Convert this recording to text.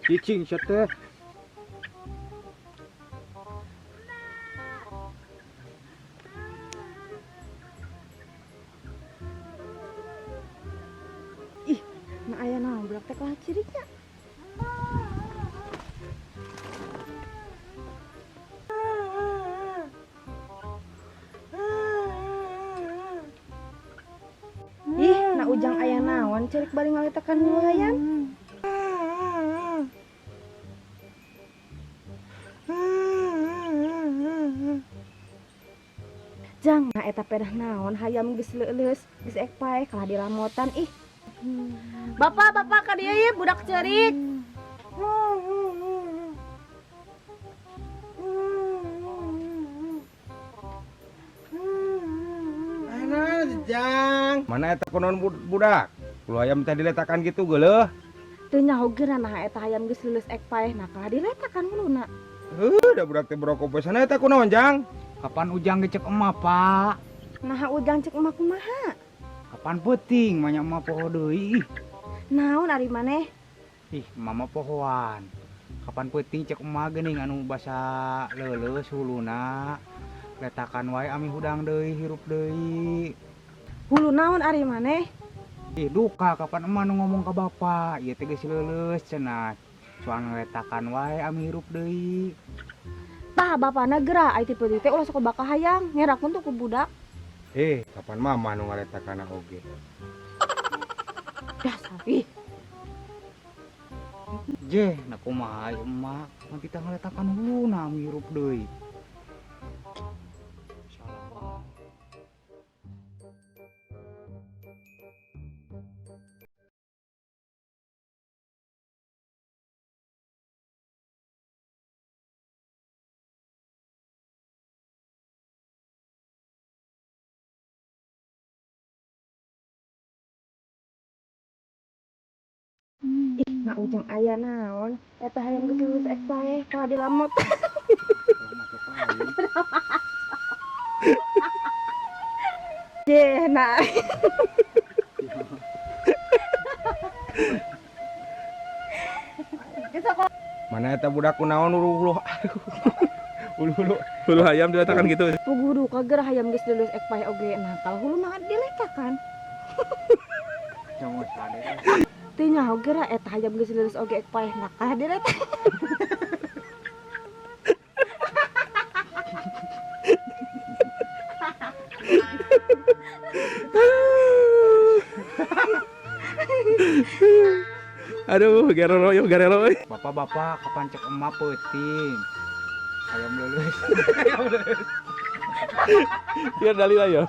Cicing sia teh. Ih, nah aya naon budak teh kalah ciriknya. Ih, nah Ujang aya naon cerik bari ngaletakan hulu hayam. Jang, nah eta pedah naon hayam geus leuleus, geus ek paeh kalah dilamotan ih. Bapak, bapak ka dieu ieu budak ceurik. Mana Jang? Mana eta kunaon budak? Hulu hayam teh diletakan gitu geuleuh. Teu nyaho geura nah eta hayam geus leuleus ek paeh nah kalah diletakan huluna. Heuh, da budak teh berokok poe sana eta kunaon Jang? Kapan Ujang ge cek emak, Pak? Naha Ujang cek emak kumaha? Kapan peuting mah nya emak poho deui. Naon ari maneh? Ih, mama pohoan. Kapan peuting cek emak geuning anu basa leuleus huluna. Letakan wae ami hudang deui hirup deui. Hulu naon ari maneh? Ih, duka kapan emak nu ngomong ka bapak, ieu teh geus leuleus cenah. Soal ngeletakan wae ami hirup deui. Tah bapana geura ai ti peuting teh ulah sok bakal hayang, ngerakeun tuh ku budak. Kapan mama nu ngaletakanna oge? Dasar ih. Jeh, na kumaha ieu emak, mun kita ngaletakan huluna ami hirup deui. Salah wae. Ih, nah Ujang aya naon? Eta hayam geus leuleus ek paeh kalah dilamot. Jeh, nah. Mana eta budak kunaon hulu-hulu. Hulu-hulu. Hulu hayam diletakan gitu. Puguh duka geura hayam geus leuleus ek paeh oge nah kalau huluna diletakan. Jangan sade. Teu nyaho geura eta hayam geus leuleus oge ek paeh nah kalah diletakan. Aduh, garelo yo garelo. Bapak-bapak kapan cek emak peuting? Hayam leuleus. Biar dalil aja.